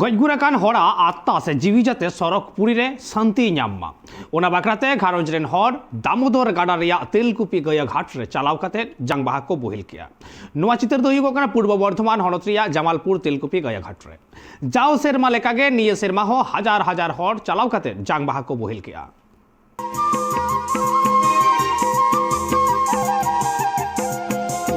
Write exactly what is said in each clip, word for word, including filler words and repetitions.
ᱜᱚᱡ ᱜᱩᱨ ᱟᱠᱟᱱ ᱦᱚᱲᱟᱜ ᱟᱛᱛᱟ ᱥᱮ ᱡᱤᱣᱤ ᱡᱟᱛᱮ ᱥᱚᱨᱚᱜᱽ ᱯᱩᱨᱤ ᱨᱮ ᱥᱟᱱᱛᱤᱭ ᱧᱟᱢ ᱢᱟ, ᱚᱱᱟ ᱵᱟᱠᱷᱨᱟ ᱛᱮ ᱜᱷᱟᱨᱚᱸᱡᱽ ᱨᱮᱱ ᱦᱚᱲ ᱫᱟᱢᱳᱫᱚᱨ ᱜᱟᱰᱟ ᱨᱮᱭᱟᱜ ᱛᱮᱞᱠᱩᱯᱤ ᱜᱟᱹᱭᱟᱹ ᱜᱷᱟᱴ ᱨᱮ ᱪᱟᱞᱟᱣ ᱠᱟᱛᱮ ᱡᱟᱝ ᱵᱟᱦᱟ ᱠᱚ ᱵᱳᱦᱮᱞ ᱠᱮᱜᱼᱟ᱾ ᱱᱚᱣᱟ ᱪᱤᱛᱟᱹᱨ ᱫᱚ ᱦᱩᱭᱩᱜᱚᱜ ᱠᱟᱱᱟ ᱯᱩᱨᱵᱚ ᱵᱚᱨᱫᱷᱚᱢᱟᱱ ᱦᱚᱱᱚᱛ ᱨᱮᱭᱟᱜ ᱡᱟᱢᱟᱞᱯᱩᱨ ᱛᱮᱞᱠᱩᱯᱤ ᱜᱟᱹᱭᱟᱹ ᱜᱷᱟᱴ ᱨᱮ᱾ ᱡᱟᱣ ᱥᱮᱨᱢᱟ ᱞᱮᱠᱟᱜᱮ ᱱᱤᱭᱟᱹ ᱥᱮᱨᱢᱟ ᱦᱚᱸ ᱦᱟᱡᱟᱨ ᱦᱟᱡᱟᱨ ᱦᱚᱲ ᱪᱟᱞᱟᱣ ᱠᱟᱛᱮ ᱡᱟᱝ ᱵᱟᱦᱟ ᱠᱚ ᱵᱳᱦᱮᱞ ᱠᱮᱜᱼᱟ᱾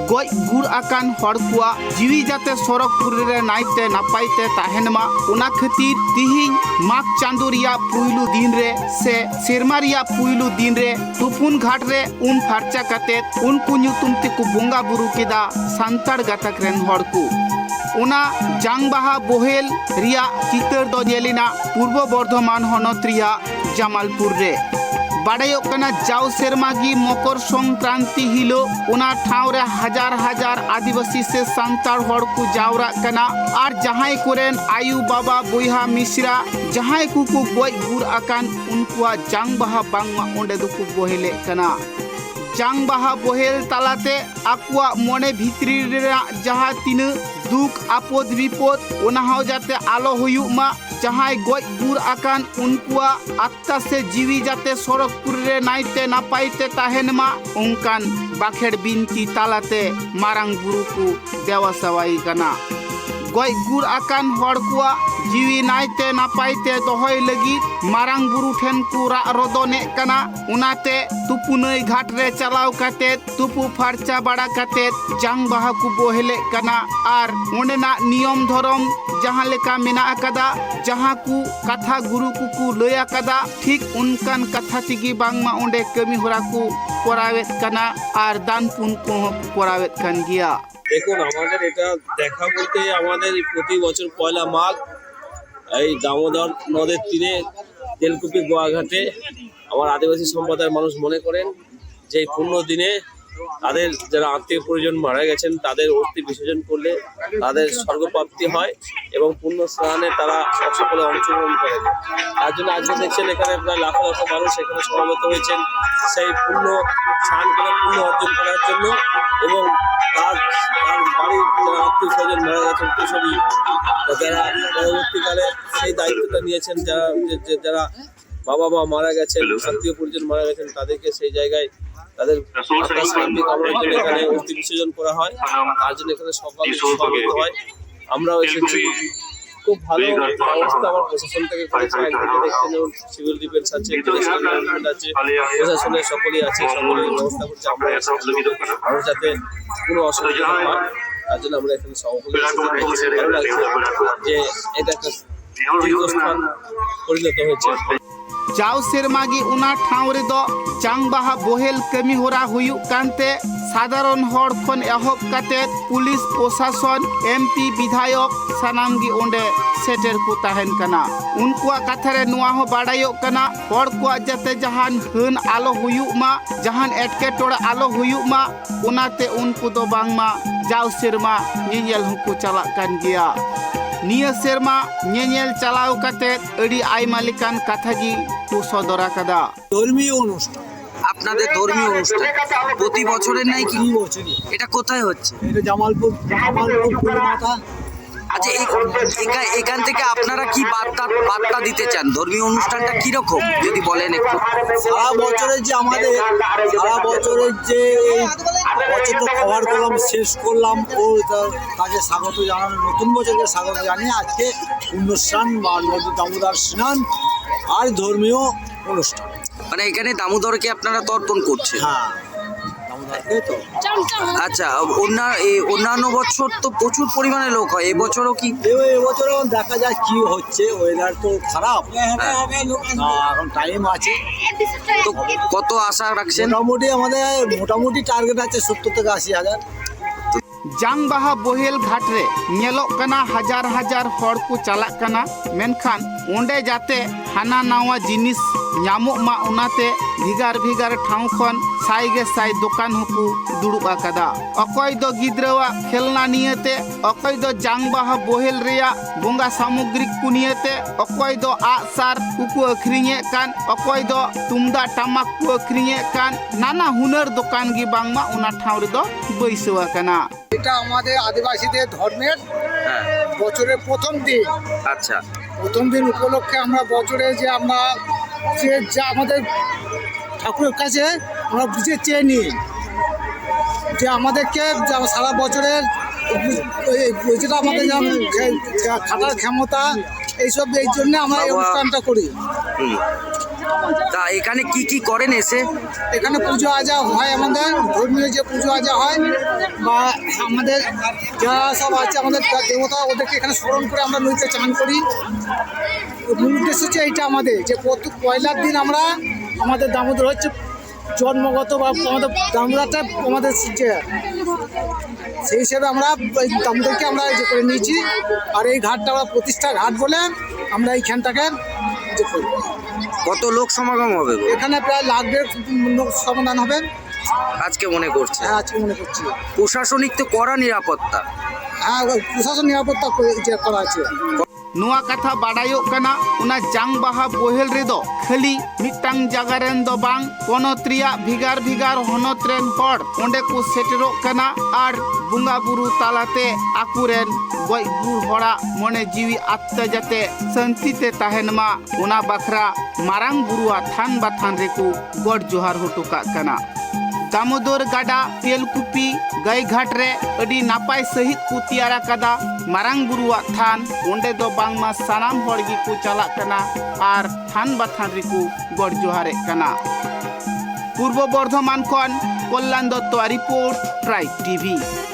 ᱜᱚᱡ ᱜᱩᱨ ᱟᱠᱟᱱ ᱦᱚᱲ ᱠᱚᱣᱟᱜ ᱡᱤᱣᱤ ᱡᱟᱛᱮ ᱥᱚᱨᱚᱜᱽ ᱯᱩᱨᱤ ᱨᱮ ᱱᱟᱭᱛᱮ ᱱᱟᱯᱟᱭ ᱛᱮ ᱛᱟᱦᱮᱱ ᱢᱟ, ᱚᱱᱟ ᱠᱷᱟᱹᱛᱤᱨ ᱛᱤᱦᱤᱧ ᱢᱟᱜᱽ ᱪᱟᱸᱫᱳ ᱨᱮᱭᱟᱜ ᱯᱩᱭᱞᱩ ᱫᱤᱱ ᱨᱮ ᱥᱮ ᱥᱮᱨᱢᱟ ᱨᱮᱭᱟᱜ ᱯᱩᱭᱞᱩ ᱫᱤᱱ ᱨᱮ ᱛᱩᱯᱩᱱ ᱜᱷᱟᱴ ᱨᱮ ᱩᱢ ᱯᱷᱟᱨᱪᱟ ᱠᱟᱛᱮ ᱩᱱᱠᱩ ᱧᱩᱛᱩᱢ ᱛᱮᱠᱚ ᱵᱚᱸᱜᱟ ᱵᱩᱨᱩ ᱠᱮᱫᱟ ᱥᱟᱱᱛᱟᱲ ᱜᱟᱛᱟᱠ ᱨᱮᱱ ᱦᱚᱲ ᱠᱚ᱾ ᱚᱱᱟ ᱡᱟᱝ ᱵᱟᱦᱟ ᱵᱳᱦᱮᱞ ᱨᱮᱭᱟᱜ ᱪᱤᱛᱟᱹᱨ ᱫᱚ ᱧᱮᱞᱮᱱᱟ ᱯᱩᱨᱵᱚ ᱵᱚᱨᱫᱷᱚᱢᱟᱱ ᱦᱚᱱᱚᱛ ᱨᱮᱭᱟᱜ ᱡᱟᱢᱟᱞᱯᱩᱨ ᱨᱮ᱾ ᱵᱟᱰᱟᱭᱚᱜ ᱠᱟᱱᱟ, ᱡᱟᱣ ᱥᱮᱨᱢᱟ ᱜᱮ ᱢᱚᱠᱚᱨ ᱥᱚᱝᱠᱨᱟᱱᱛᱤ ᱦᱤᱞᱳᱜ ᱚᱱᱟ ᱴᱷᱟᱶ ᱨᱮ ᱦᱟᱡᱟᱨ ᱦᱟᱡᱟᱨ ᱟᱹᱫᱤᱵᱟᱹᱥᱤ ᱥᱮ ᱥᱟᱱᱛᱟᱲ ᱦᱚᱲ ᱠᱚ ᱡᱟᱣᱨᱟᱜ ᱠᱟᱱᱟ ᱟᱨ ᱡᱟᱦᱟᱸᱭ ᱠᱚᱨᱮᱱ ᱟᱭᱳ, ᱵᱟᱵᱟ, ᱵᱚᱭᱦᱟ, ᱢᱤᱥᱨᱟ ᱡᱟᱦᱟᱸᱭ ᱠᱚᱠᱚ ᱜᱚᱡ ᱜᱩᱨ ᱟᱠᱟᱱ, ᱩᱱᱠᱩᱣᱟᱜ ᱡᱟᱝ ᱵᱟᱦᱟ ᱵᱟᱝᱢᱟ ᱚᱸᱰᱮ ᱫᱚᱠᱚ ᱵᱚᱦᱮᱞᱮᱫ ᱠᱟᱱᱟ᱾ ᱡᱟᱝ ᱵᱟᱦᱟ ᱵᱚᱦᱮᱞ ᱛᱟᱞᱟᱛᱮ ᱟᱠᱚᱣᱟᱜ ᱢᱚᱱᱮ ᱵᱷᱤᱛᱨᱤ ᱨᱮᱱᱟᱜ ᱡᱟᱦᱟᱸ ᱛᱤᱱᱟᱹᱜ ᱫᱩᱠ ᱟᱯᱚᱫ ᱵᱤᱯᱚᱫ, ᱚᱱᱟ ᱦᱚᱸ ᱡᱟᱛᱮ ᱟᱞᱚ ᱦᱩᱭᱩᱜ ᱢᱟ, ᱡᱟᱦᱟᱸᱭ ᱜᱚᱡ ᱜᱩᱨ ᱟᱠᱟᱱ ᱩᱱᱠᱩᱣᱟᱜ ᱟᱛᱛᱟ ᱥᱮ ᱡᱤᱣᱤ ᱡᱟᱛᱮ ᱥᱚᱨᱚᱜᱽ ᱯᱩᱨᱤ ᱨᱮ ᱱᱟᱭᱛᱮ ᱱᱟᱯᱟᱭ ᱛᱮ ᱛᱟᱦᱮᱱ ᱢᱟ, ᱚᱱᱠᱟᱱ ᱵᱟᱠᱷᱮᱲ ᱵᱤᱱᱛᱤ ᱛᱟᱞᱟᱛᱮ ᱢᱟᱨᱟᱝ ᱵᱩᱨᱩ ᱠᱚ ᱫᱮᱵᱟ ᱥᱮᱵᱟᱭ ᱠᱟᱱᱟ᱾ ᱜᱚᱡ ᱜᱩᱨ ᱟᱠᱟᱱ ᱦᱚᱲ ᱠᱚᱣᱟᱜ ᱡᱤᱣᱤ ᱱᱟᱭᱛᱮ ᱱᱟᱯᱟᱭ ᱛᱮ ᱫᱚᱦᱚᱭ ᱞᱟᱹᱜᱤᱫ ᱢᱟᱨᱟᱝ ᱵᱩᱨᱩ ᱴᱷᱮᱱ ᱠᱚ ᱨᱟᱜ ᱨᱚᱫᱚᱱᱮᱫ ᱠᱟᱱᱟ᱾ ᱚᱱᱟᱛᱮ ᱛᱩᱯᱩᱱᱟᱹᱭ ᱜᱷᱟᱴ ᱨᱮ ᱪᱟᱞᱟᱣ ᱠᱟᱛᱮ, ᱛᱩᱯᱩ ᱯᱷᱟᱨᱪᱟ ᱵᱟᱲᱟ ᱠᱟᱛᱮ ᱡᱟᱝ ᱵᱟᱦᱟ ᱠᱚ ᱵᱚᱦᱮᱞᱮᱫ ᱠᱟᱱᱟ᱾ ᱟᱨ ᱚᱸᱰᱮᱱᱟᱜ ᱱᱤᱭᱚᱢ ᱫᱷᱚᱨᱚᱢ ᱡᱟᱦᱟᱸ ᱞᱮᱠᱟ ᱢᱮᱱᱟᱜ ᱟᱠᱟᱫᱟ, ᱡᱟᱦᱟᱸ ᱠᱚ ᱠᱟᱛᱷᱟ ᱜᱩᱨᱩ ᱠᱚᱠᱚ ᱞᱟᱹᱭ ᱟᱠᱟᱫᱟ, ᱴᱷᱤᱠ ᱚᱱᱠᱟᱱ ᱠᱟᱛᱷᱟ ᱛᱮᱜᱮ ᱵᱟᱝᱢᱟ ᱚᱸᱰᱮ ᱠᱟᱹᱢᱤ ᱦᱚᱨᱟ ᱠᱚ ᱠᱚᱨᱟᱣᱮᱫ ᱠᱟᱱᱟ ᱟᱨ ᱫᱟᱱ ᱯᱩᱱ ᱠᱚᱦᱚᱸ ᱠᱚ ᱠᱚᱨᱟᱣᱮᱫ ᱠᱟᱱ ᱜᱮᱭᱟ᱾ দেখুন, আমাদের এটা দেখা বলতে আমাদের প্রতি বছর পয়লা মাঘ এই দামোদর নদের তীরে তেলকুপি গোয়াঘাটে আমার আদিবাসী সম্প্রদায়ের মানুষ মনে করেন যে এই পুণ্য দিনে তাদের যারা আত্মীয় পরিজন মারা গেছেন, তাদের অস্থি বিসর্জন করলে তাদের স্বর্গপ্রাপ্তি হয় এবং পুণ্য স্নানে তারা সকলে অংশগ্রহণ করে। তার জন্য আজকে দেখছেন, এখানে প্রায় লাখো লাখো মানুষ এখানে সমবেত হয়েছেন সেই পুণ্য স্নান করে পুণ্য অর্জন করার জন্য। এবং তার তার বাড়ির যারা আত্মীয় স্বজন মারা গেছেন, কিশোরী, যারা পরবর্তীকালে সেই দায়িত্বটা নিয়েছেন, যারা যে- যে- যারা বাবা মা মারা গেছেন, আত্মীয় পরিজন মারা গেছেন, তাদেরকে সেই জায়গায় তাদের আত্মার শান্তি কামনার জন্য এখানে অস্থি বিসর্জন করা হয়। তার জন্য এখানে সকাল সমবেত হয়। আমরাও এসেছি। খুব ভালো ব্যবস্থা আমার প্রশাসন থেকে করেছে। একদিকে দেখছেন যেমন সিভিল ডিফেন্স আছে, পুলিশ ডিপার্টমেন্ট আছে, প্রশাসনের সকলেই আছে, সকলেই ব্যবস্থা করছে। আমরা এসেছি মানুষ যাতে কোনো অসুবিধা না হয়, তার জন্য আমরা এখানে সকলে এসেছি। দেখছি ভালো লাগছে যে এটা একটা তীর্থস্থান পরিণত হয়েছে। ᱡᱟᱣ ᱥᱮᱨᱢᱟ ᱜᱮ ᱚᱱᱟ ᱴᱷᱟᱶ ᱨᱮᱫᱚ ᱡᱟᱝ ᱵᱟᱦᱟ ᱵᱚᱦᱮᱞ ᱠᱟᱹᱢᱤ ᱦᱚᱨᱟ ᱦᱩᱭᱩᱜ ᱠᱟᱱᱛᱮ ᱥᱟᱫᱷᱟᱨᱚᱱ ᱦᱚᱲ ᱠᱷᱚᱱ ᱮᱦᱚᱵ ᱠᱟᱛᱮ ᱯᱩᱞᱤᱥ ᱯᱨᱚᱥᱟᱥᱚᱱ, ᱮᱢ ᱯᱤ, ᱵᱤᱫᱷᱟᱭᱚᱠ ᱥᱟᱱᱟᱢ ᱜᱮ ᱚᱸᱰᱮ ᱥᱮᱴᱮᱨ ᱠᱚ ᱛᱟᱦᱮᱱ ᱠᱟᱱᱟ᱾ ᱩᱱᱠᱩᱣᱟᱜ ᱠᱟᱛᱷᱟ ᱨᱮ ᱱᱚᱣᱟ ᱦᱚᱸ ᱵᱟᱰᱟᱭᱚᱜ ᱠᱟᱱᱟ, ᱦᱚᱲ ᱠᱚᱣᱟᱜ ᱡᱟᱛᱮ ᱡᱟᱦᱟᱱ ᱦᱟᱹᱱ ᱟᱞᱚ ᱦᱩᱭᱩᱜ ᱢᱟ, ᱡᱟᱦᱟᱱ ᱮᱴᱠᱮᱴᱚᱬᱮ ᱟᱞᱚ ᱦᱩᱭᱩᱜ ᱢᱟ, ᱚᱱᱟᱛᱮ ᱩᱱᱠᱩ ᱫᱚ ᱵᱟᱝᱢᱟ ᱡᱟᱣ ᱥᱮᱨᱢᱟ ᱧᱮᱧᱮᱞ ᱦᱚᱸᱠᱚ ᱪᱟᱞᱟᱜ ᱠᱟᱱ ᱜᱮᱭᱟ᱾ ᱱᱤᱭᱟᱹ ᱥᱮᱨᱢᱟ ᱧᱮᱧᱮᱞ ᱪᱟᱞᱟᱣ ᱠᱟᱛᱮ ᱟᱹᱰᱤ ᱟᱭᱢᱟ ᱞᱮᱠᱟᱱ ᱠᱟᱛᱷᱟ ᱜᱮ ᱠᱚ ᱥᱚᱫᱚᱨ ᱟᱠᱟᱫᱟ᱾ ধর্মীয় অনুষ্ঠান। আপনাদের ধর্মীয় অনুষ্ঠান প্রতি বছরের নাই কি? প্রতি বছরই। এটা কোথায় হচ্ছে? এটা জামালপুর, জামালপুর ফুলমাথা। আচ্ছা, এই, এখা- এখান থেকে আপনারা কি বার্তা বার্তা দিতে চান? ধর্মীয় অনুষ্ঠানটা কিরকম যদি বলেন একটু। সারা বছরের যে আমাদের, সারা বছরের যে এই বছর তো কভার করলাম, শেষ করলাম, ও তা- তাকে স্বাগত জানানো, নতুন বছরকে স্বাগত জানিয়ে আজকে পুণ্যস্নান বা নদী দামোদর স্নান আর ধর্মীয় অনুষ্ঠান। মানে এখানে দামোদরকে আপনারা তর্পণ করছেন? হ্যাঁ, দামোদরকে তো। আচ্ছা, অন্যা- এ, অন্যান্য বছর তো প্রচুর পরিমাণে লোক হয়, এবছরও কি? এ- এবছরও দেখা যাক কি হচ্ছে, ওয়েদার তো খারাপ। হ্যাঁ। না, এখন টাইম আছে। তো কত আশা রাখছেন? মোটামুটি আমাদের মোটামুটি টার্গেট আছে সত্তর থেকে আশি হাজার। ᱡᱟᱝ ᱵᱟᱦᱟ ᱵᱚᱦᱮᱞ ᱜᱷᱟᱴ ᱨᱮ ᱧᱮᱞᱚᱜ ᱠᱟᱱᱟ, ᱦᱟᱡᱟᱨ ᱦᱟᱡᱟᱨ ᱦᱚᱲ ᱠᱚ ᱪᱟᱞᱟᱜ ᱠᱟᱱᱟ, ᱢᱮᱱᱠᱷᱟᱱ ᱚᱸᱰᱮ ᱡᱟᱛᱮ ᱦᱟᱱᱟ ᱱᱟᱣᱟ ᱡᱤᱱᱤᱥ ᱧᱟᱢᱚᱜ ᱢᱟ, ᱚᱱᱟᱛᱮ ᱵᱷᱮᱜᱟᱨ ᱵᱷᱮᱜᱟᱨ ᱴᱷᱟᱶ ᱠᱷᱚᱱ ᱥᱟᱭ ᱜᱮ ᱥᱟᱭ ᱫᱚᱠᱟᱱ ᱦᱚᱸᱠᱚ ᱫᱩᱲᱩᱵ ᱟᱠᱟᱫᱟ᱾ ᱚᱠᱚᱭ ᱫᱚ ᱜᱤᱫᱽᱨᱟᱹᱣᱟᱜ ᱠᱷᱮᱞᱱᱟ ᱱᱤᱭᱟᱹᱛᱮ, ᱚᱠᱚᱭ ᱫᱚ ᱡᱟᱝ ᱵᱟᱦᱟ ᱵᱳᱦᱮᱞ ᱨᱮᱭᱟᱜ ᱵᱚᱸᱜᱟ ᱥᱟᱢᱚᱜᱽᱨᱤ ᱠᱚ ᱱᱤᱭᱟᱹᱛᱮ, ᱚᱠᱚᱭ ᱫᱚ ᱟᱜᱼᱥᱟᱨ ᱠᱚᱠᱚ ᱟᱹᱠᱷᱨᱤᱧᱮᱫ ᱠᱟᱱ, ᱚᱠᱚᱭ ᱫᱚ ᱛᱩᱢᱫᱟᱜ ᱴᱟᱢᱟᱠ ᱠᱚ ᱟᱹᱠᱷᱨᱤᱧᱮᱫ ᱠᱟᱱ, ᱱᱟᱱᱟ ᱦᱩᱱᱟᱹᱨ ᱫᱚᱠᱟᱱ ᱜᱮ ᱵᱟᱝᱢᱟ ᱚᱱᱟ ᱴᱷᱟᱶ ᱨᱮᱫᱚ ᱵᱟᱹᱭᱥᱟᱹᱣ ᱟᱠᱟᱱᱟ᱾ এটা আমাদের আদিবাসীদের ধর্মের হ্যাঁ। বছরের প্রথম দিন। আচ্ছা। প্রথম দিন উপলক্ষে আমরা বছরে যে আমরা যে যা আমাদের ঠাকুরের কাছে আমরা বুঝে চেয়ে নিই যে আমাদেরকে যা সারা বছরের ওই যেটা আমাদের যেমন খে- খাটার ক্ষমতা এইসব এই জন্য আমরা এই বাবা। অনুষ্ঠানটা করি। হুম। তা এখানে কি কি করেন এসে? এখানে পুজো আজা হয়, আমাদের ধর্মীয় যে পুজো আজা হয় বা আমাদের যারা সব আছে আমাদের দেবতা, ওদেরকে এখানে স্মরণ করে আমরা নদীতে চান করি। মূল উদ্দেশ্য হচ্ছে এইটা আমাদের, যে প্রত্যেক পয়লার দিন আমরা আমাদের দামোদর হচ্ছে জন্মগত বা আমাদের দামোদরটা আমাদের যে সেই হিসেবে আমরা এই দামোদরকে আমরা ইয়ে করে নিয়েছি। আর এই ঘাটটা আমরা প্রতিষ্ঠা ঘাট বলে আমরা এইখানটাকে ইয়ে করি। কত লোক সমাগম হবে গো? এখানে প্রায় লাখ দেড় লোক সমাগম হবে। আজকে মনে করছে? হ্যাঁ, আজকে মনে করছি। প্রশাসনিক তো কড়া নিরাপত্তা। হ্যাঁ, ওই প্রশাসন নিরাপত্তা করে- যে করা আছে। ᱱᱚᱣᱟ ᱠᱟᱛᱷᱟ ᱵᱟᱰᱟᱭᱚᱜ ᱠᱟᱱᱟ, ᱚᱱᱟ ᱡᱟᱝ ᱵᱟᱦᱟ ᱵᱳᱦᱮᱞ ᱨᱮᱫᱚ ᱠᱷᱟᱹᱞᱤ ᱢᱤᱫᱴᱟᱝ ᱡᱟᱭᱜᱟ ᱨᱮᱱ ᱫᱚ ᱵᱟᱝ, ᱯᱚᱱᱚᱛ ᱨᱮᱭᱟᱜ ᱵᱷᱮᱜᱟᱨ ᱵᱷᱮᱜᱟᱨ ᱦᱚᱱᱚᱛ ᱨᱮᱱ ᱦᱚᱲ ᱚᱸᱰᱮ ᱠᱚ ᱥᱮᱴᱮᱨᱚᱜ ᱠᱟᱱᱟ ᱟᱨ ᱵᱚᱸᱜᱟ ᱵᱩᱨᱩ ᱛᱟᱞᱟᱛᱮ ᱟᱠᱚᱨᱮᱱ ᱜᱚᱡ ᱜᱩᱨ ᱦᱚᱲᱟᱜ ᱢᱚᱱᱮ ᱡᱤᱣᱤ ᱟᱛᱛᱟ ᱡᱟᱛᱮ ᱥᱟᱹᱱᱛᱤ ᱛᱮ ᱛᱟᱦᱮᱱ ᱢᱟ, ᱚᱱᱟ ᱵᱟᱠᱷᱨᱟ ᱢᱟᱨᱟᱝ ᱵᱩᱨᱩᱣᱟᱜ ᱛᱷᱟᱱ ᱵᱟᱛᱷᱟᱱ ᱨᱮᱠᱚ ᱜᱚᱰ ᱡᱚᱦᱟᱨ ᱦᱚᱴᱚ ᱠᱟᱜ ᱠᱟᱱᱟ᱾ ᱫᱟᱢᱳᱫᱚᱨ ᱜᱟᱰᱟ ᱛᱮᱞᱠᱩᱯᱤ ᱜᱟᱹᱭ ᱜᱷᱟᱴ ᱨᱮ ᱟᱹᱰᱤ ᱱᱟᱯᱟᱭ ᱥᱟᱹᱦᱤᱡ ᱠᱚ ᱛᱮᱭᱟᱨ ᱟᱠᱟᱫᱟ ᱢᱟᱨᱟᱝ ᱵᱩᱨᱩᱣᱟᱜ ᱛᱷᱟᱱ᱾ ᱚᱸᱰᱮ ᱫᱚ ᱵᱟᱝᱢᱟ ᱥᱟᱱᱟᱢ ᱦᱚᱲ ᱜᱮᱠᱚ ᱪᱟᱞᱟᱜ ᱠᱟᱱᱟ ᱟᱨ ᱛᱷᱟᱱ ᱵᱟᱛᱷᱟᱱ ᱨᱮᱠᱚ ᱜᱚᱰ ᱡᱚᱦᱟᱨᱮᱫ ᱠᱟᱱᱟ᱾ ᱯᱩᱨᱵᱚ ᱵᱚᱨᱫᱷᱚᱢᱟᱱ ᱠᱷᱚᱱ ᱠᱚᱞᱞᱟᱱ ᱫᱚᱛᱛᱚᱣᱟᱜ ᱨᱤᱯᱳᱨᱴ, ᱴᱨᱟᱭᱤᱵᱽ ᱴᱤᱵᱷᱤ᱾